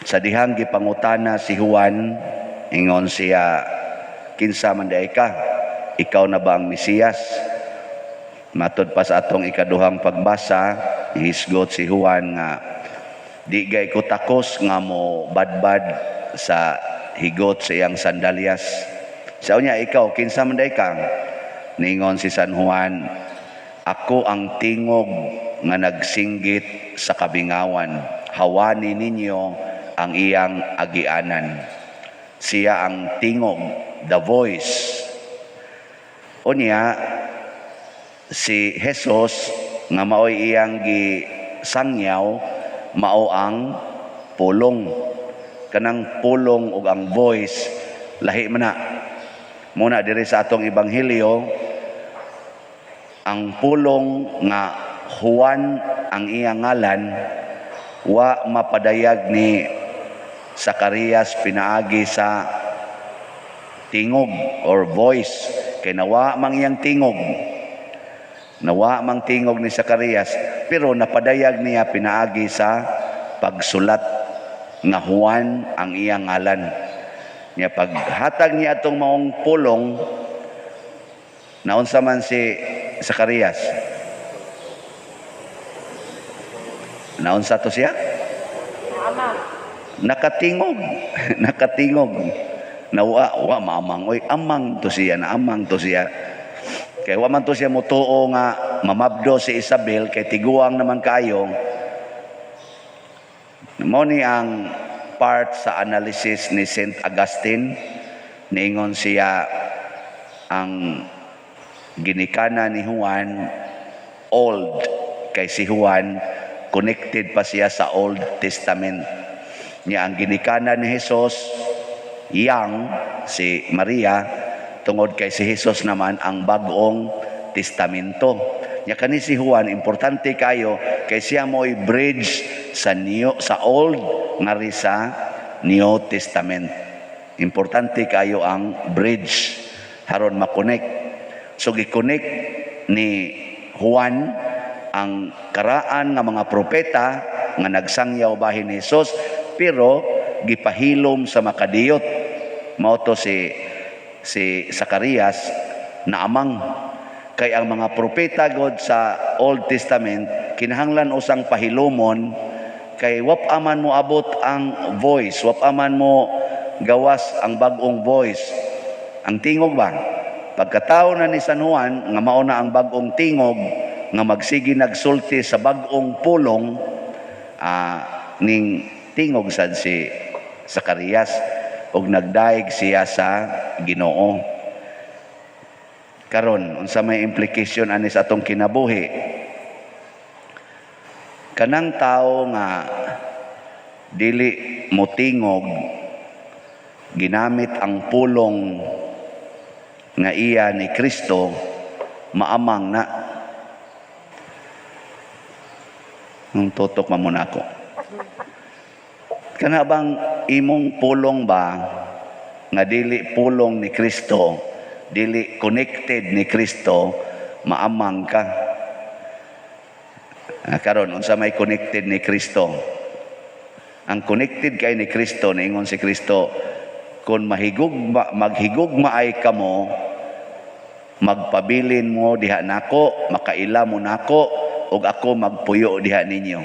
Sa dihang gipangutana si Juan, ingon siya, "Kinsa man diay ka? Ikaw na ba ang Mesiyas?" Matod pa sa atong ikaduhang pagbasa, hisgot si Juan nga di gay ko takos nga mo badbad sa higot sa iyang sandalyas. Sa unya, "Ikaw, kinsa man diay ka?" Ningon si San Juan, "Ako ang tingog nga nagsinggit sa kabingawan. Hawani ninyo ang iyang agianan." Siya ang tingog, the voice. Unya, si Jesus nga maoy iyang gisangyaw, mao ang pulong. Kanang pulong ug ang voice lahi man na. Muna diri sa atong ebanghelyo, ang pulong nga Juan ang iyang ngalan wa mapadayag ni Zacarias pinaagi sa tingog or voice, kay nawa mang iyang tingog, nawa mang tingog ni Zacarias, pero napadayag niya pinaagi sa pagsulat nga Juan ang iyang ngalan. Niya paghatag niya atong maong pulong, naunsa man si Zacarias? Naunsa to siya? Nakatingog. Nakatingog. Nawa, wa maamang. Oy, amang to siya, na amang to siya. Kay wa man to siya mutuo nga mamabdo si Isabel kay tiguang naman kayo. Mao ni ang part sa analysis ni Saint Augustine. Niingon siya, ang ginikana ni Juan old, kay si Juan connected pa siya sa Old Testament. Nya ang ginikana ni Jesus young, si Maria, tungod kay si Jesus naman ang Bagong Testamento. Nya kani si Juan importante kayo kay siya mo'y bridge sa new, sa Old ngari sa New Testament. Importante kayo ang bridge haron makonect. So gi-connect ni Juan ang karaan nga mga propeta nga nagsangyaw bahin ni Jesus, pero gipahilom sa makadiyot. Mao to si Zacarias naamang kay ang mga propeta god sa Old Testament kinahanglan usang pahilomon kay wap aman mo abot ang voice, wap aman mo gawas ang bag-ong voice, ang tingog ba. Pagkatao na ni San Juan nga mao na ang bag-ong tingog nga magsige nagsulti sa bag-ong pulong, ning tingog sad si Zacarias ug nagdaig siya sa Ginoo. Karon, unsa may implication ani sa atong kinabuhi? Kanang tao nga dili motingog, ginamit ang pulong nga iya ni Kristo, maamang na. Nung tutok man mo nako. Kana bang imong pulong ba nga dili pulong ni Kristo, dili connected ni Kristo, maamang ka. Karon, unsa may connected ni Kristo? Ang connected kay ni Kristo, niingon si Kristo, "Kung mahigugma, maghigugma ay kamo, magpabilin mo diha nako, makaila mo nako, ug ako magpuyo diha ninyo."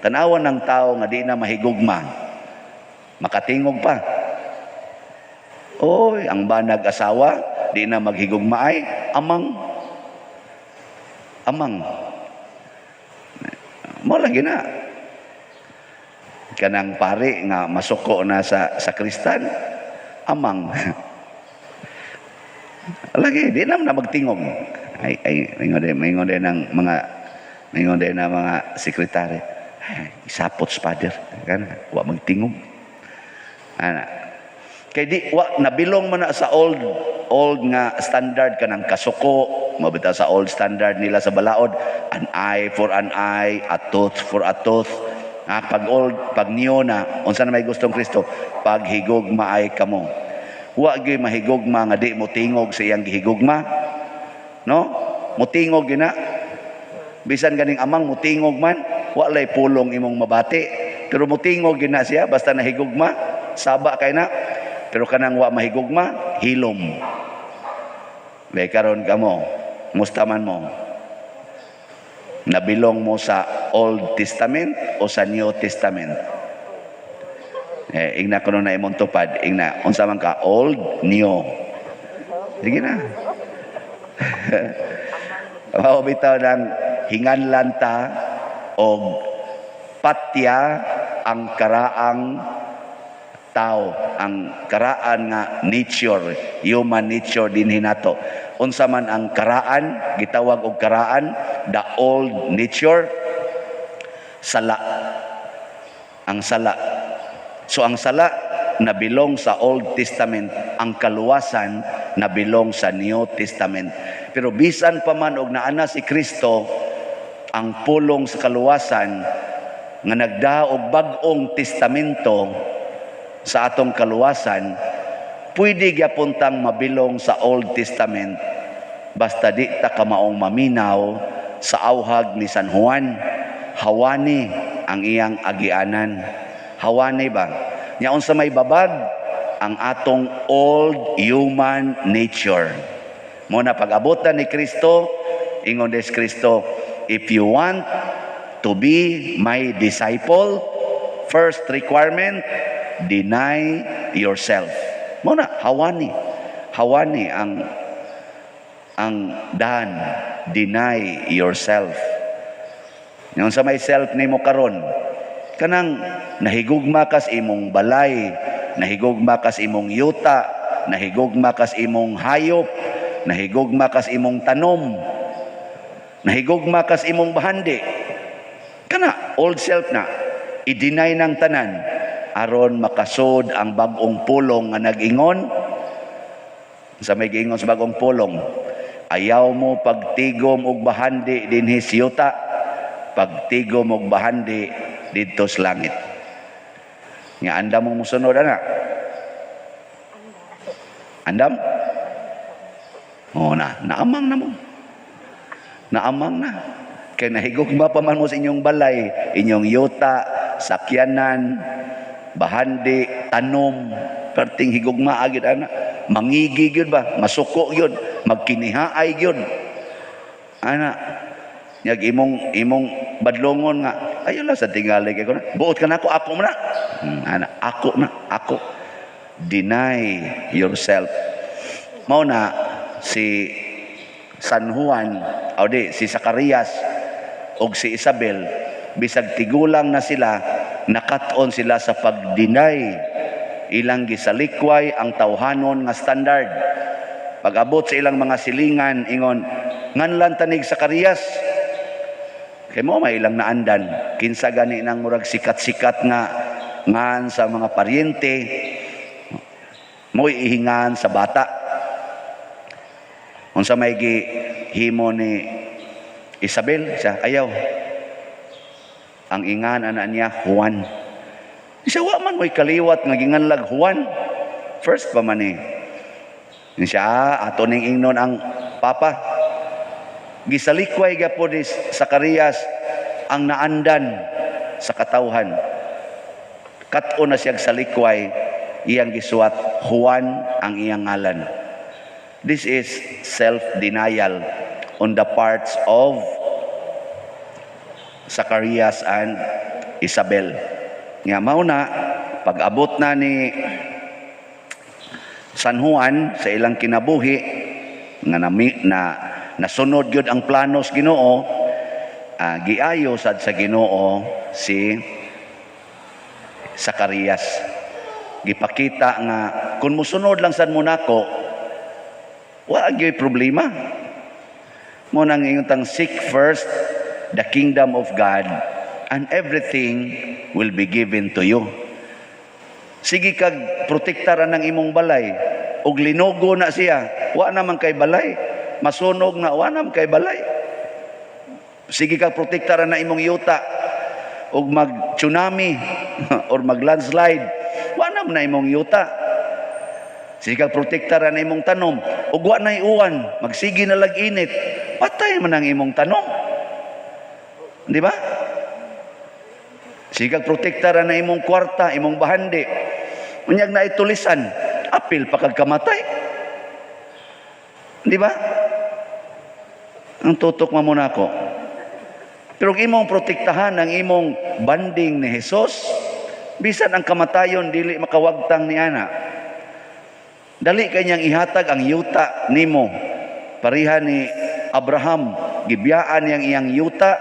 Tanawan ng tao nga di na mahigugma, makatingog pa. Oy, ang banag asawa, di na maghigugma ay, amang. Amang. Mo lagi na. Kanang pare nga masuko na sa sakristan, amang. Lagi, di naman na magtingog. Ay, ay, mingon din ng mga sekretary. "Ay, isapot sa father." Kana, wa magtingog. Ana. Kay di wa nabilong man na sa old old nga standard, kanang kasuko, mabita sa old standard nila sa balaod, an eye for an eye, a tooth for a tooth. Pag old, pag new na, unsa na may gustong Kristo? Paghigugma ay kamo. Wa gyud mahigugma nga di mo tingog sa iyang gihigugma. No? Mutingog gina. Bisan ganing amang mutingog man, wa lay pulong imong mabati. Pero mutingog gyud na siya basta nahigugma, saba kay na. Pero kanang wa mahigugma, hilom. Bay karon kamo, musta man mo? Nabilong mo sa Old Testament o sa New Testament? Eh, ingna kuno na imong tupad, ingna unsa man ka, old, new? Sige na. Mao bitaw ng hinganlan ta og patya ang karaang tao, ang karaan nga nature, human nature dinhi nato. Unsa man ang karaan, gitawag og karaan, the old nature, sala. Ang sala. So ang sala nabilong sa Old Testament, ang kaluwasan nabilong sa New Testament. Pero bisan pa man og naana si Kristo, ang pulong sa kaluwasan nga nagdaa og bag-ong testamento sa atong kaluwasan, pwede gyapon tang mabilong sa Old Testament basta di ta kamaong maminaw sa awhag ni San Juan. Hawani ang iyang agianan. Hawani ba? Nya unsa may babag? Ang atong old human nature. Mo na pag-abutan ni Kristo, ingon des Kristo, "If you want to be my disciple, first requirement, deny yourself." Mo na, hawani. Hawani ang dan, deny yourself. Yung sa may self nimo karon, kanang nahigugma kas imong balay, nahigugma kas imong yuta, nahigugma kas imong hayop, nahigugma kas imong tanom, nahigugma kas imong bahandi. Kana old self na, i-deny ng tanan aron makasud ang bag-ong pulong nga nag-ingon. Sa may giingon sa bag-ong pulong, "Ayaw mo pagtigom og bahandi dinhi sa yuta, pagtigom og bahandi didto sa langit." Nga andam mo musunod ana? Andam? Oh na, naamang na mo. Naamang na. Kay nahigugma pa man mo sa inyong balay, inyong yuta, sakyanan, bahandi, tanom, perting higugma agid ana. Mangigi gyud ba, masuko gyud, magkinihaay gyud. Ana, nyag imong imong badlongon nga ayo lang sa tingali kay ko na. Buot ka nako, ako man na. Ana, ako na, ako. Deny yourself. Mao na si San Juan, o di, si Zacarias og si Isabel, bisag tigulang na sila, nakat-on sila sa pag-deny. Ilang gisalikway ang tawhanon nga standard. Pag-abot sa ilang mga silingan, ingon, "Nganlan tanig Zacarias." Kay mo may ilang naandan, kinsa gani nang murag sikat-sikat nga ngan sa mga paryente, mo ihingan sa bata. Unsa may gihimo ni Isabel, siya ayaw. Ang ingan ana niya Juan. Siya wa man mo'y kaliwat nga ginganlag Juan. First pa man ni. Siya, "Ah, ato ning ingnon ang papa." Gisalikway gyapon ni Zacarias ang naandan sa katawhan. Kat-on na siyang salikway, iyang gisuwat Juan ang iyang ngalan. This is self-denial on the parts of Zacarias and Isabel. Nga mao na pag-abot na ni San Juan sa ilang kinabuhi nga na nasunod gyud ang planos Ginoo, giayo sad sa Ginoo si Zacarias. Gipakita nga kung musunod lang sad mo nako, wa gyud problema. Mo nang ingon tang seek first the kingdom of God and everything will be given to you. Sige kag protektaran ng imong balay ug linugo na siya, wa naman kay balay. Masunog na, wa naman kay balay. Sige kag protektaran na imong yuta ug mag tsunami or mag landslide, wa naman na imong yuta. Sige kag protektaran na imong tanom ug wa nay uwan, magsige na lag init, patay man ang imong tanom. Di ba? Sigag protekta ra na imong kwarta, imong bahandi. Unyag na itulisan, apil pa kag kamatay. Di ba? Ang tutok mo muna ako. Pero kung imong protektahan ang imong banding ni Jesus, bisan ang kamatayon dili makawagtang ni ana. Dali kay niyang ihatag ang yuta nimo. Pareha ni Abraham, gibiyaan niyang iyang yuta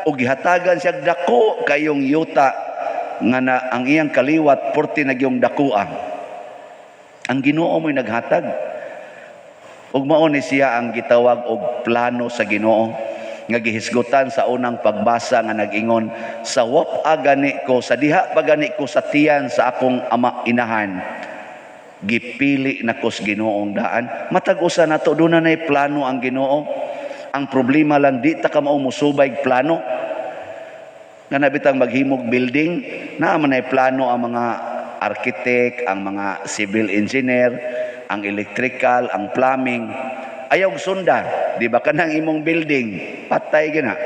o gihatagan siya dako kayong yuta nga na ang iyang kaliwat porti nagyong dakoa. Ang Ginoo mo'y naghatag. Ug mao ni siya ang gitawag og plano sa Ginoo nga gihisgutan sa unang pagbasa nga nag-ingon, "Sa wap gani ko, sa diha pa gani ko sa tiyan sa akong ama inahan, gipili na ko sa Ginoong daan." Matag usa nato duna nay plano ang Ginoo. Ang problema lang, di ta ka mao mosubay plano. Nga nabitang maghimog building, naa man nay plano ang mga architect, ang mga civil engineer, ang electrical, ang plumbing. Ayaw sunda, di ba, kanang imong building, patay gina.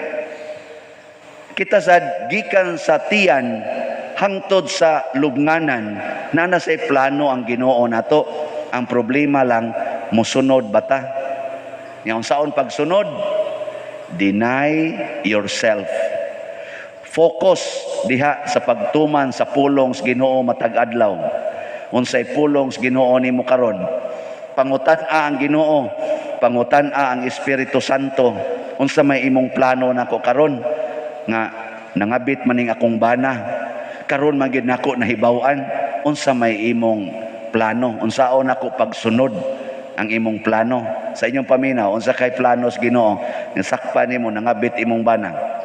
Kita sad, gikan sa tiyan hangtod sa lubnganan, na nasa plano ang Ginoo nato. Ang problema lang, musunod bata. Yang saon pagsunod? Deny yourself. Focus diha sa pagtuman sa pulong sa Ginoo matag adlaw. Unsay pulong sa Ginoo nimo karon? Pangutan-a ang Ginoo, pangutan-a ang Espiritu Santo. Unsa may imong plano nako karon? Nga nangabit maning akong bana. Karon man gid nako nahibaw-an unsa may imong plano. Unsaon nako pagsunod ang imong plano? Sa inyong paminaw, unsa kay plano sa Ginoo? Sakpa nimo nangabit imong bana.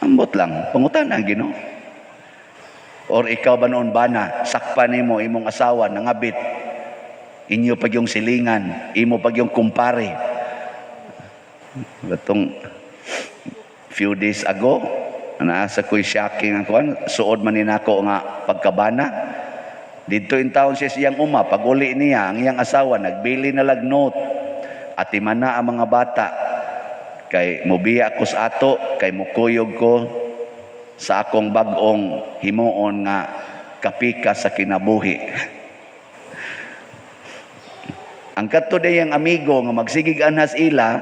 Ambot lang, pangutan ang Ginoo. Or ikaw ba noon bana, sakpa nimo imong asawa nangabit. Inyo pag yung silingan, imo pag yung kumpare. Batong few days ago, naasa ko'y shocking ang kuan, suod man ni nako nga pagkabana. Dito in town siya siyang uma, pag uli niya, ang iyang asawa, nagbili na lag note. Atiman na ang mga bata. Kay mubiya ko sa ato, kay mukuyog ko sa akong bag-ong himuon nga kapika sa kinabuhi. Ang kadto dayang amigo nga magsigig anhas ila,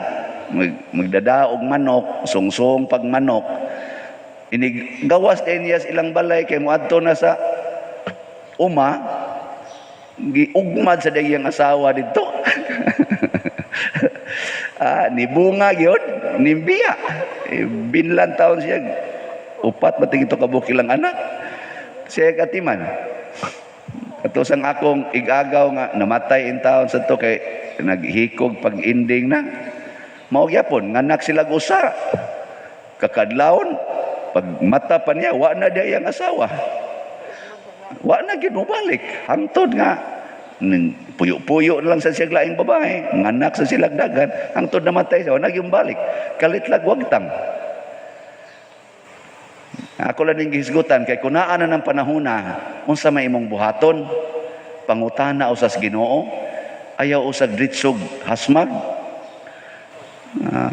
magdadaog manok, sungsong pag manok, inig gawas din niya sa ilang balay kay moadto na sa uma, giugmad sa dayang asawa didto. Nibunga gyud, nimbiya. Eh, binlan taon siya. Upat mating ito kabuk ilang anak. Siya katiman. Katusang akong igagaw nga namatay in taon sa to kay naghikog pag ending na. Mao gyapon nganak sila usa. Kakadlawon pag mata pa niya, wa na diay ang asawa. Wa na gyud mobalik. Hangtod nga ning puyo-puyo na lang sa siya laing babae, nganak sa silag dagan, hangtod namatay siya, wa na gyud balik. Kalit lag wagtang. Ako lang ning gihisgutan kay kun naa na ng panahona, unsa may imong buhaton? Pangutana usas Ginoo, ayaw usag dritsog hasmag.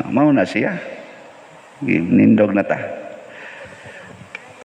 Mao na siya. Nindog na ta.